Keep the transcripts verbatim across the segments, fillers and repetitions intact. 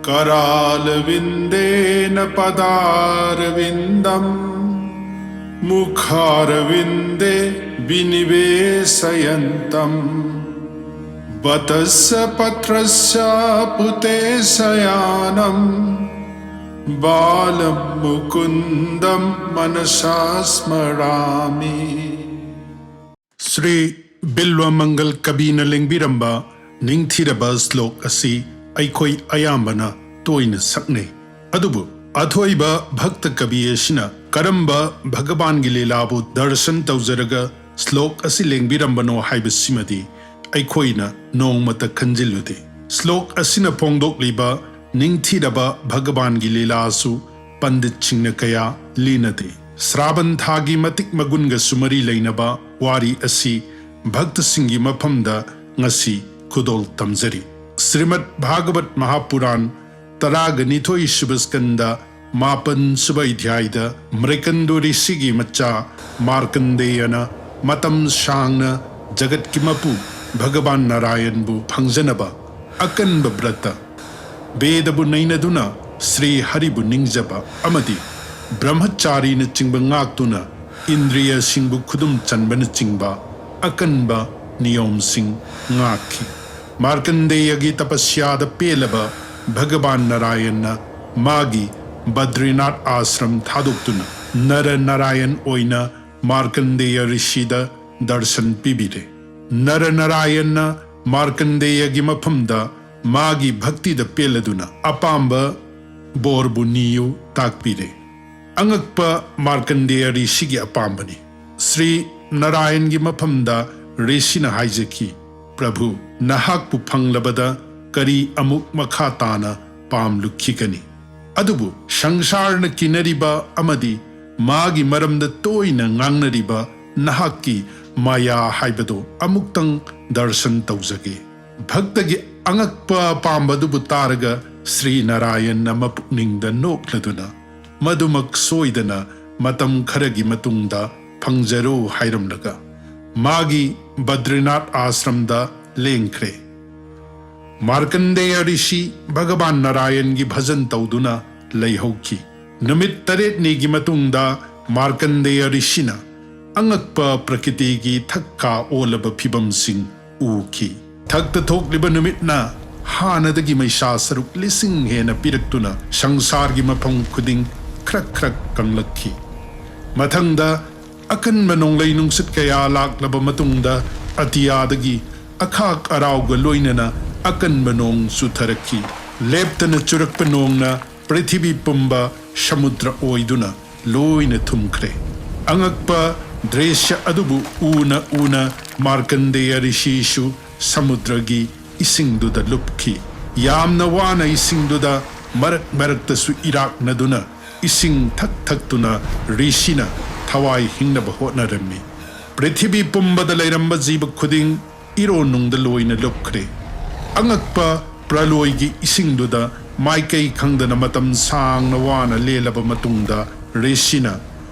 करालविन्देन पदारविन्दं मुखारविन्दे विनिवेशयन्तं बतस्स पत्रस्स पुते शयानं बालं मुकुन्दं मनसा स्मरामि. ꯁ꯭ꯔꯤ ꯕꯤꯜꯋ ꯃꯪꯒꯜ ꯀꯕꯤꯅ ꯂꯦꯡꯕꯤꯔꯝꯕ ꯅꯤꯡꯊꯤꯔꯕ ꯁ꯭ꯂꯣꯛ ꯑꯁꯤ ꯑꯩꯈꯣꯏ ꯑꯌꯥꯝꯕꯅ ꯇꯣꯏꯅ ꯁꯛꯅꯩ꯫ ꯑꯗꯨꯕꯨ ꯑꯊꯣꯏꯕ ꯚꯛꯇ ꯀꯕꯤ ꯑꯁꯤꯅ ꯀꯔꯝꯕ ꯚꯒꯕꯥꯟꯒꯤ ꯂꯤꯂꯥꯕꯨ ꯗꯔꯁꯟ ꯇꯧꯖꯔꯒ ꯁ꯭ꯂꯣꯛ ꯑꯁꯤ ꯂꯦꯡꯕꯤꯔꯝꯕꯅꯣ ꯍꯥꯏꯕꯁꯤꯃꯗꯤ ꯑꯩꯈꯣꯏꯅ ꯅꯣꯡꯃꯇ ꯈꯟꯖꯤꯜꯂꯨꯗꯦ꯫ ꯁ꯭ꯂꯣꯛ ꯑꯁꯤꯅ ꯐꯣꯡꯗꯣꯛꯂꯤꯕ ꯅꯤꯡꯊꯤꯔꯕ ꯚꯒꯕꯥꯟꯒꯤ ꯂꯤꯂꯥꯁꯨ ꯄꯟꯗꯤꯠꯁꯤꯡꯅ ꯀꯌꯥ ꯂꯤꯅꯗꯦ꯫ ꯁ꯭ꯔꯥꯕꯟ ꯊꯥꯒꯤ ꯃꯇꯤꯛ ꯃꯒꯨꯟꯒꯁꯨ ꯃꯔꯤ ꯂꯩꯅꯕ ꯋꯥꯔꯤ ꯑꯁꯤ ꯚꯛꯇꯁꯤꯡꯒꯤ ꯃꯐꯝꯗ ꯉꯁꯤ ꯈꯨꯗꯣꯜ ꯇꯝꯖꯔꯤ꯫ ꯁ꯭ꯔꯤꯃꯗ ꯚꯥꯒꯕꯠ ꯃꯍꯥꯄꯨꯔꯥꯟ ꯇꯔꯥꯒ ꯅꯤꯊꯣꯏ ꯁꯨꯕ ꯁ꯭ꯀꯟꯗ ꯃꯥꯄꯟ ꯁꯨꯕ ꯑꯙ꯭ꯌꯥꯏꯗ ꯃ꯭ꯔꯦꯀꯟꯗꯣ ꯔꯤꯁꯤꯒꯤ ꯃꯆꯥ ꯃꯥꯔꯀꯟꯗꯦꯌꯅ ꯃꯇꯝ ꯁꯥꯡꯅ ꯖꯒꯠꯀꯤ ꯃꯄꯨ ꯚꯒꯕꯥꯟ ꯅꯥꯔꯥꯌꯟꯕꯨ ꯐꯪꯖꯅꯕ ꯑꯀꯟꯕ ꯕ꯭ꯔꯇ, ꯕꯦꯗꯕꯨ ꯅꯩꯅꯗꯨꯅ ꯁ꯭ꯔꯤ ꯍꯔꯤꯕꯨ ꯅꯤꯡꯖꯕ ꯑꯃꯗꯤ ꯕ꯭ꯔꯍꯃꯆꯥꯔꯤꯅꯆꯤꯡꯕ ꯉꯥꯛꯇꯨꯅ ꯏꯟꯗ꯭ꯔꯤꯌꯁꯤꯡꯕꯨ ꯈꯨꯗꯨꯝ ꯆꯟꯕꯅꯆꯤꯡꯕ ꯑꯀꯟꯕ ꯅꯤꯌꯣꯝꯁꯤꯡ ꯉꯥꯛꯈꯤ꯫ ꯃꯥꯔꯀꯟꯗꯦꯌꯒꯤ ꯇꯄꯁ꯭ꯌꯥꯗ ꯄꯦꯜꯂꯕ ꯚꯒꯕꯥꯟ ꯅꯥꯔꯥꯌꯟꯅ ꯃꯥꯒꯤ ꯕꯗ꯭ꯔꯤꯅꯥꯊ ꯑꯥꯁ꯭ꯔꯝ ꯊꯥꯗꯣꯛꯇꯨꯅ ꯅꯔ ꯅꯥꯔꯥꯌꯟ ꯑꯣꯏꯅ ꯃꯥꯔꯀꯟꯗꯦꯌ ꯔꯤꯁꯤꯗ ꯗꯔꯁꯟ ꯄꯤꯕꯤꯔꯦ꯫ ꯅꯔ ꯅꯥꯔꯥꯌꯟꯅ ꯃꯥꯔꯀꯟꯗꯦꯌꯒꯤ ꯃꯐꯝꯗ ꯃꯥꯒꯤ ꯚꯛꯇꯤꯗ ꯄꯦꯜꯂꯗꯨꯅ ꯑꯄꯥꯝꯕ ꯕꯣꯔꯕꯨ ꯅꯤꯌꯨ ꯇꯥꯛꯄꯤꯔꯦ꯫ ꯑꯉꯛꯄ ꯃꯥꯔꯀꯟꯗꯦꯌ ꯔꯤꯁꯤꯒꯤ ꯑꯄꯥꯝꯕꯅꯤ꯫ ꯁ꯭ꯔꯤ ꯅꯥꯔꯥꯌꯟꯒꯤ ꯃꯐꯝꯗ ꯔꯤꯁꯤꯅ ꯍꯥꯏꯖꯈꯤ, "ꯄ꯭ꯔꯚꯨ, ꯅꯍꯥꯛꯄꯨ ꯐꯪꯂꯕꯗ ꯀꯔꯤ ꯑꯃꯨꯛ ꯃꯈꯥ ꯇꯥꯅ ꯄꯥꯝꯂꯨꯈꯤꯒꯅꯤ? ꯑꯗꯨꯕꯨ ꯁꯪꯁꯥꯔꯅ ꯀꯤꯅꯔꯤꯕ ꯑꯃꯗꯤ ꯃꯥꯒꯤ ꯃꯔꯝꯗ ꯇꯣꯏꯅ ꯉꯥꯡꯅꯔꯤꯕ ꯅꯍꯥꯛꯀꯤ ꯃꯥꯌꯥ ꯍꯥꯏꯕꯗꯨ ꯑꯃꯨꯛꯇꯪ ꯗꯔꯁꯟ ꯇꯧꯖꯒꯦ꯫" ꯚꯛꯇꯒꯤ ꯑꯉꯛꯄ ꯑꯄꯥꯝꯕꯗꯨꯕꯨ ꯇꯥꯔꯒ ꯁ꯭ꯔꯤ ꯅꯥꯔꯥꯌꯟꯅ ꯃꯄꯨꯛꯅꯤꯡꯗ ꯅꯣꯛꯂꯗꯨꯅ, "ꯃꯗꯨꯃꯛ ꯁꯣꯏꯗꯅ ꯃꯇꯝ ꯈꯔꯒꯤ ꯃꯇꯨꯡꯗ ꯐꯪꯖꯔꯣ" ꯍꯥꯏꯔꯝꯂꯒ ꯃꯥꯒꯤ ꯕꯗ꯭ꯔꯤꯅꯥꯊ ꯑꯥꯁ꯭ꯔꯝꯗ ꯂꯦꯡꯈ꯭ꯔꯦ꯫ ꯃꯥꯔꯀꯟꯗꯦꯌ ꯔꯤꯁꯤ ꯚꯒꯕꯥꯟ ꯅꯥꯔꯥꯌꯟꯒꯤ ꯚꯖꯟ ꯇꯧꯗꯨꯅ ꯂꯩꯍꯧꯈꯤ꯫ ꯅꯨꯃꯤꯠ ꯇꯔꯦꯠꯅꯤꯒꯤ ꯃꯇꯨꯡꯗ ꯃꯥꯔꯀꯟꯗꯦꯌ ꯔꯤꯁꯤꯅ ꯑꯉꯛꯄ ꯄ꯭ꯔꯀꯤꯇꯤꯒꯤ ꯊꯛꯀꯥ ꯑꯣꯜꯂꯕ ꯐꯤꯕꯝꯁꯤꯡ ꯎꯈꯤ꯫ ꯊꯛꯇ ꯊꯣꯛꯂꯤꯕ ꯅꯨꯃꯤꯠꯅ ꯍꯥꯟꯅꯗꯒꯤ ꯃꯩꯁꯥ ꯁꯔꯨꯛ ꯂꯤꯁꯤꯡ ꯍꯦꯟꯅ ꯄꯤꯔꯛꯇꯨꯅ ꯁꯪꯁꯥꯔꯒꯤ ꯃꯐꯝ ꯈꯨꯗꯤꯡ ꯈ꯭ꯔꯛ ꯈ꯭ꯔꯛ ꯀꯪꯂꯛꯈꯤ꯫ ꯃꯊꯪꯗ ꯑꯀꯟꯕ ꯅꯣꯡꯂꯩ ꯅꯨꯡꯁꯤꯠ ꯀꯌꯥ ꯂꯥꯛꯂꯕ ꯃꯇꯨꯡꯗ ꯑꯇꯤꯌꯥꯗꯒꯤ ꯑꯈꯥꯛ ꯑꯔꯥꯎꯒ ꯂꯣꯏꯅꯅ ꯑꯀꯟꯕ ꯅꯣꯡ ꯆꯨꯊꯔꯛꯈꯤ꯫ ꯂꯦꯞꯇꯅ ꯆꯨꯔꯛꯄ ꯅꯣꯡꯅ ꯄ꯭ꯔꯤꯊꯤꯕꯤ ꯄꯨꯝꯕ ꯁꯃꯨꯗ꯭ꯔ ꯑꯣꯏꯗꯨꯅ ꯂꯣꯏꯅ ꯊꯨꯝꯈ꯭ꯔꯦ꯫ ꯑꯉꯛꯄ ꯗ꯭ꯔꯤꯁ꯭ꯌ ꯑꯗꯨꯕꯨ ꯎꯅ ꯎꯅ ꯃꯥꯔꯀꯟꯗꯦꯌ ꯔꯤꯁꯤꯁꯨ ꯁꯃꯨꯗ꯭ꯔꯒꯤ ꯏꯁꯤꯡꯗꯨꯗ ꯂꯨꯞꯈꯤ꯫ ꯌꯥꯝꯅ ꯋꯥꯅ ꯏꯁꯤꯡꯗꯨꯗ ꯃꯔꯛ ꯃꯔꯛꯇꯁꯨ ꯏꯔꯥꯛꯅꯗꯨꯅ ꯏꯁꯤꯡ ꯊꯛ ꯊꯛꯇꯨꯅ ꯔꯤꯁꯤꯅ ꯊꯋꯥꯏ ꯍꯤꯡꯅꯕ ꯍꯣꯠꯅꯔꯝꯃꯤ꯫ ꯄ꯭ꯔꯤꯊꯤꯕꯤ ꯄꯨꯝꯕꯗ ꯂꯩꯔꯝꯕ ꯖꯤꯕ ꯈꯨꯗꯤꯡ ꯏꯔꯣꯟꯅꯨꯡꯗ ꯂꯣꯏꯅ ꯂꯨꯞꯈ꯭ꯔꯦ꯫ ꯑꯉꯛꯄ ꯄ꯭ꯔꯂꯣꯏꯒꯤ ꯏꯁꯤꯡꯗꯨꯗ ꯃꯥꯏꯀꯩ ꯈꯪꯗꯅ ꯃꯇꯝ ꯁꯥꯡꯅ ꯋꯥꯅ ꯂꯦꯜꯂꯕ ꯃꯇꯨꯡꯗ ꯔꯤꯁꯤꯅ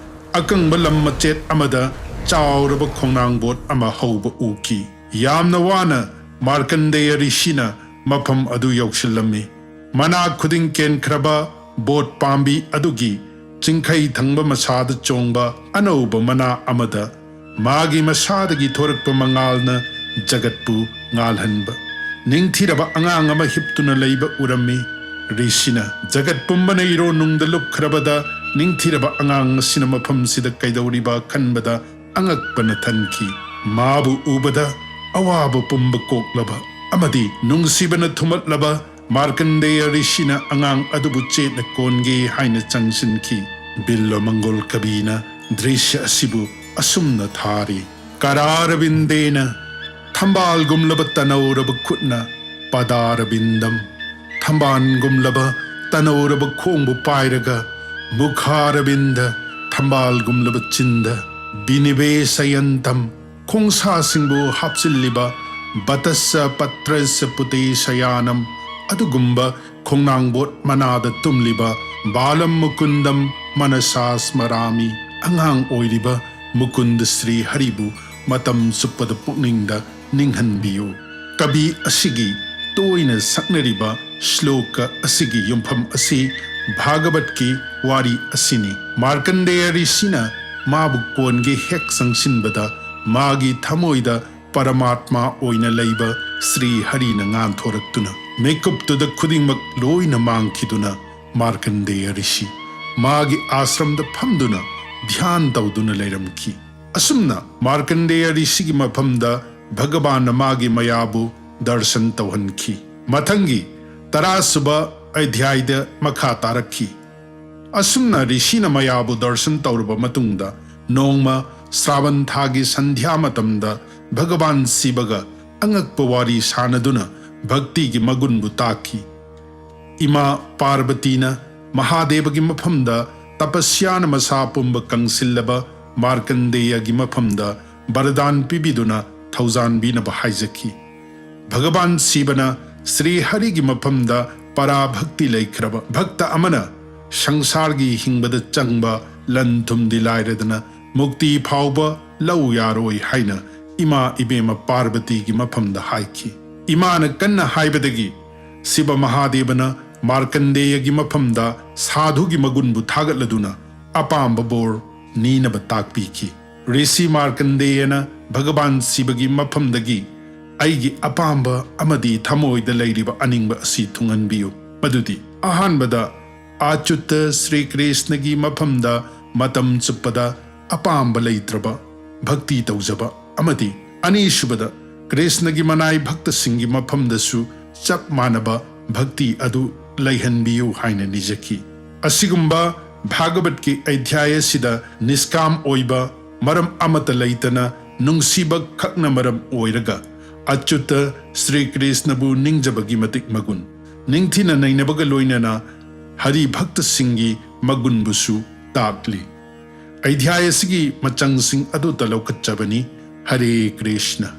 ꯑꯀꯪꯕ ꯂꯝ ꯃꯆꯦꯠ ꯑꯃꯗ ꯆꯥꯎꯔꯕ ꯈꯣꯡꯅꯥꯡꯕꯣꯠ ꯑꯃ ꯍꯧꯕ ꯎꯈꯤ꯫ ꯌꯥꯝꯅ ꯋꯥꯅ ꯃꯥꯔꯀꯟꯗꯦꯌ ꯔꯤꯁꯤꯅ ꯃꯐꯝ ꯑꯗꯨ ꯌꯧꯁꯤꯜꯂꯝꯃꯤ꯫ ꯃꯅꯥ ꯈꯨꯗꯤꯡ ꯀꯦꯟꯈ꯭ꯔꯕ ꯕꯣꯠ ꯄꯥꯝꯕꯤ ꯑꯗꯨꯒꯤ ꯆꯤꯡꯈꯩ ꯊꯪꯕ ꯃꯁꯥꯗ ꯆꯣꯡꯕ ꯑꯅꯧꯕ ꯃꯅꯥ ꯑꯃꯗ ꯃꯥꯒꯤ ꯃꯁꯥꯗꯒꯤ ꯊꯣꯔꯛꯄ ꯃꯉꯥꯜꯅ ꯖꯒꯠꯄꯨ ꯉꯥꯜꯍꯟꯕ ꯅꯤꯡꯊꯤꯔꯕ ꯑꯉꯥꯡ ꯑꯃ ꯍꯤꯞꯇꯨꯅ ꯂꯩꯕ ꯎꯔꯝꯃꯤ꯫ ꯔꯤꯁꯤꯅ ꯖꯒꯠ ꯄꯨꯝꯕꯅ ꯏꯔꯣꯟꯅꯨꯡꯗ ꯂꯨꯞꯈ꯭ꯔꯕꯗ ꯅꯤꯡꯊꯤꯔꯕ ꯑꯉꯥꯡ ꯑꯁꯤꯅ ꯃꯐꯝꯁꯤꯗ ꯀꯩꯗꯧꯔꯤꯕ ꯈꯟꯕꯗ ꯑꯉꯛꯄꯅ ꯊꯟꯈꯤ꯫ ꯃꯥꯕꯨ ꯎꯕꯗ ꯑꯋꯥꯕ ꯄꯨꯝꯕ ꯀꯣꯛꯂꯕ ꯑꯃꯗꯤ ꯅꯨꯡꯁꯤꯕꯅ ꯊꯨꯝꯍꯠꯂꯕ ꯃꯥꯔꯀꯟꯗꯦꯌ ꯔꯤꯁꯤꯅ ꯑꯉꯥꯡ ꯑꯗꯨꯕꯨ ꯆꯦꯠꯅ ꯀꯣꯟꯒꯦ ꯍꯥꯏꯅ ꯆꯪꯁꯤꯟꯈꯤ꯫ ꯕꯤꯜꯂꯣ ꯃꯪꯒꯣꯜ ꯀꯕꯤꯅ ꯗ꯭ꯔꯤꯁ꯭ꯌ ꯑꯁꯤꯕꯨ ꯑꯁꯨꯝꯅ ꯊꯥꯔꯤ꯫ ꯀꯔꯥꯔꯕꯤꯟꯗꯦꯅ ꯊꯝꯕꯥꯜꯒꯨꯝꯂꯕ ꯇꯅꯧꯔꯕ ꯈꯨꯠꯅ ꯄꯗꯥꯔꯕꯤꯟꯗꯝ ꯊꯝꯕꯥꯜꯒꯨꯝꯂꯕ ꯇꯅꯧꯔꯕ ꯈꯣꯡꯕꯨ ꯄꯥꯏꯔꯒ ꯃꯨꯈꯥꯔꯕꯤꯟꯗ ꯊꯝꯕꯥꯜꯒꯨꯝꯂꯕ ꯆꯤꯟꯗ ꯕꯤꯅꯤꯕꯦꯁꯌꯟꯇꯝ ꯈꯣꯡꯁꯥꯁꯤꯡꯕꯨ ꯍꯥꯞꯆꯤꯜꯂꯤꯕ ꯕꯇꯁ ꯄꯇ꯭ꯔꯁ ꯄꯨꯇꯦ ꯁꯌꯥꯅꯝ ꯑꯗꯨꯒꯨꯝꯕ ꯈꯣꯡꯅꯥꯡꯕꯣꯠ ꯃꯅꯥꯗ ꯇꯨꯝꯂꯤꯕ ꯕꯥꯂꯝ ꯃꯨꯀꯨꯟꯗꯝ ꯃꯅꯁꯥ ꯁ꯭ꯃꯔꯥꯃꯤ꯫ ꯑꯉꯥꯡ ꯑꯣꯏꯔꯤꯕ ꯃꯨꯀꯨꯟꯗ ꯁ꯭ꯔꯤ ꯍꯔꯤꯕꯨ ꯃꯇꯝ ꯆꯨꯞꯄꯗ ꯄꯨꯛꯅꯤꯡꯗ ꯅꯤꯡꯍꯟꯕꯤꯌꯨ꯫ ꯀꯕꯤ ꯑꯁꯤꯒꯤ ꯇꯣꯏꯅ ꯁꯛꯅꯔꯤꯕ ꯁ꯭ꯂꯣꯀ ꯑꯁꯤꯒꯤ ꯌꯨꯝꯐꯝ ꯑꯁꯤ ꯚꯥꯒꯕꯠꯀꯤ ꯋꯥꯔꯤ ꯑꯁꯤꯅꯤ꯫ ꯃꯥꯔꯀꯟꯗꯦꯌ ꯔꯤꯁꯤꯅ ꯃꯥꯕꯨ ꯀꯣꯟꯒꯦ ꯍꯦꯛ ꯆꯪꯁꯤꯟꯕꯗ ꯃꯥꯒꯤ ꯊꯃꯣꯏꯗ ꯄꯔꯃꯥꯠꯃꯥ ꯑꯣꯏꯅ ꯂꯩꯕ ꯁ꯭ꯔꯤ ꯍꯔꯤꯅ ꯉꯥꯟꯊꯣꯔꯛꯇꯨꯅ ꯃꯤꯀꯨꯞꯇꯨꯗ ꯈꯨꯗꯤꯡꯃꯛ ꯂꯣꯏꯅ ꯃꯥꯡꯈꯤꯗꯨꯅ ꯃꯥꯔꯀꯟꯗꯦꯌ ꯔꯤꯁꯤ ꯃꯥꯒꯤ ꯑꯥꯁ꯭ꯔꯝꯗ ꯐꯝꯗꯨꯅ ꯙ꯭ꯌꯥꯟ ꯇꯧꯗꯨꯅ ꯂꯩꯔꯝꯈꯤ꯫ ꯑꯁꯨꯝꯅ ꯃꯥꯔꯀꯟꯗꯦꯌ ꯔꯤꯁꯤꯒꯤ ꯃꯐꯝꯗ ꯚꯒꯕꯥꯟꯅ ꯃꯥꯒꯤ ꯃꯌꯥꯕꯨ ꯗꯔꯁꯟ ꯇꯧꯍꯟꯈꯤ꯫ ꯃꯊꯪꯒꯤ ꯇꯔꯥꯁꯨꯕ ꯑꯙ꯭ꯌꯥꯏꯗ ꯃꯈꯥ ꯇꯥꯔꯛꯈꯤ꯫ ꯑꯁꯨꯝꯅ ꯔꯤꯁꯤꯅ ꯃꯌꯥꯕꯨ ꯗꯔꯁꯟ ꯇꯧꯔꯕ ꯃꯇꯨꯡꯗ ꯅꯣꯡꯃ ꯁ꯭ꯔꯥꯕꯟ ꯊꯥꯒꯤ ꯁꯟꯙ꯭ꯌꯥ ꯃꯇꯝꯗ ꯚꯒꯕꯥꯟ ꯁꯤꯕꯒ ꯑꯉꯛꯄ ꯋꯥꯔꯤ ꯁꯥꯅꯗꯨꯅ ꯚꯛꯇꯤꯒꯤ ꯃꯒꯨꯟꯕꯨ ꯇꯥꯛꯈꯤ꯫ ꯏꯃꯥ ꯄꯥꯔꯕꯇꯤꯅ ꯃꯍꯥꯗꯦꯕꯒꯤ ꯃꯐꯝꯗ ꯇꯄꯁ꯭ꯌꯥꯅ ꯃꯁꯥ ꯄꯨꯝꯕ ꯀꯪꯁꯤꯜꯂꯕ ꯃꯥꯔꯀꯟꯗꯦꯌꯒꯤ ꯃꯐꯝꯗ ꯕꯔꯗꯥꯟ ꯄꯤꯕꯤꯗꯨꯅ ꯊꯧꯖꯥꯟꯕꯤꯅꯕ ꯍꯥꯏꯖꯈꯤ꯫ ꯚꯒꯕꯥꯟ ꯁꯤꯕꯅ ꯁ꯭ꯔꯤ ꯍꯔꯤꯒꯤ ꯃꯐꯝꯗ ꯄꯔꯥꯚꯛꯇꯤ ꯂꯩꯈ꯭ꯔꯕ ꯚꯛꯇ ꯑꯃꯅ ꯁꯪꯁꯥꯔꯒꯤ ꯍꯤꯡꯕꯗ ꯆꯪꯕ ꯂꯟ ꯊꯨꯝꯗꯤ ꯂꯥꯏꯔꯗꯅ ꯃꯨꯛꯇꯤ ꯐꯥꯎꯕ ꯂꯧ ꯌꯥꯔꯣꯏ ꯍꯥꯏꯅ ꯏꯃꯥ ꯏꯕꯦꯝꯃ ꯄꯥꯔꯕꯇꯤꯒꯤ ꯃꯐꯝꯗ ꯍꯥꯏꯈꯤ꯫ ꯏꯃꯥꯅ ꯀꯟꯅ ꯍꯥꯏꯕꯗꯒꯤ ꯁꯤꯕ ꯃꯍꯥꯗꯦꯕꯅ ꯃꯥꯔꯀꯟꯗꯦꯌꯒꯤ ꯃꯐꯝꯗ ꯁꯥꯙꯨꯒꯤ ꯃꯒꯨꯟꯕꯨ ꯊꯥꯒꯠꯂꯗꯨꯅ ꯑꯄꯥꯝꯕ ꯕꯣꯔ ꯅꯤꯅꯕ ꯇꯥꯛꯄꯤꯈꯤ꯫ ꯔꯤꯁꯤ ꯃꯥꯔꯀꯟꯗꯦꯌꯅ ꯚꯒꯕꯥꯟ ꯁꯤꯕꯒꯤ ꯃꯐꯝꯗꯒꯤ ꯑꯩꯒꯤ ꯑꯄꯥꯝꯕ ꯑꯃꯗꯤ ꯊꯃꯣꯏꯗ ꯂꯩꯔꯤꯕ ꯑꯅꯤꯡꯕ ꯑꯁꯤ ꯊꯨꯡꯍꯟꯕꯤꯌꯨ꯫ ꯃꯗꯨꯗꯤ ꯑꯍꯥꯟꯕꯗ ꯑꯆꯨꯠꯇ ꯁ꯭ꯔꯤ ꯀ꯭ꯔꯤꯁꯅꯒꯤ ꯃꯐꯝꯗ ꯃꯇꯝ ꯆꯨꯞꯄꯗ ꯑꯄꯥꯝꯕ ꯂꯩꯇ꯭ꯔꯕ ꯚꯛꯇꯤ ꯇꯧꯖꯕ ꯑꯃꯗꯤ ꯑꯅꯤꯁꯨꯕꯗ ꯀ꯭ꯔꯤꯁꯅꯒꯤ ꯃꯅꯥꯏ ꯚꯛꯇꯁꯤꯡꯒꯤ ꯃꯐꯝꯗꯁꯨ ꯆꯞ ꯃꯥꯟꯅꯕ ꯚꯛꯇꯤ ꯑꯗꯨ ꯂꯩꯍꯟꯕꯤꯌꯨ ꯍꯥꯏꯅ ꯅꯤꯖꯈꯤ꯫ ꯑꯁꯤꯒꯨꯝꯕ ꯚꯥꯒꯕꯠꯀꯤ ꯑꯙ꯭ꯌꯥꯌ ꯑꯁꯤꯗ ꯅꯤꯁꯀꯥꯝ ꯑꯣꯏꯕ, ꯃꯔꯝ ꯑꯃꯠꯇ ꯂꯩꯇꯅ ꯅꯨꯡꯁꯤꯕ ꯈꯛꯅ ꯃꯔꯝ ꯑꯣꯏꯔꯒ ꯑꯆꯨꯠꯇ ꯁ꯭ꯔꯤ ꯀ꯭ꯔꯤꯁꯅꯕꯨ ꯅꯤꯡꯖꯕꯒꯤ ꯃꯇꯤꯛ ꯃꯒꯨꯟ, ꯅꯤꯡꯊꯤꯅ ꯅꯩꯅꯕꯒ ꯂꯣꯏꯅꯅ ꯍꯔꯤ ꯚꯛꯇꯁꯤꯡꯒꯤ ꯃꯒꯨꯟꯕꯨꯁꯨ ꯇꯥꯛꯂꯤ꯫ ꯑꯙ꯭ꯌꯥꯌ ꯑꯁꯤꯒꯤ ꯃꯆꯪꯁꯤꯡ ꯑꯗꯨꯇ ꯂꯧꯈꯠꯆꯕꯅꯤ꯫ ꯍꯔꯦ ꯀ꯭ꯔꯤꯁꯅ꯫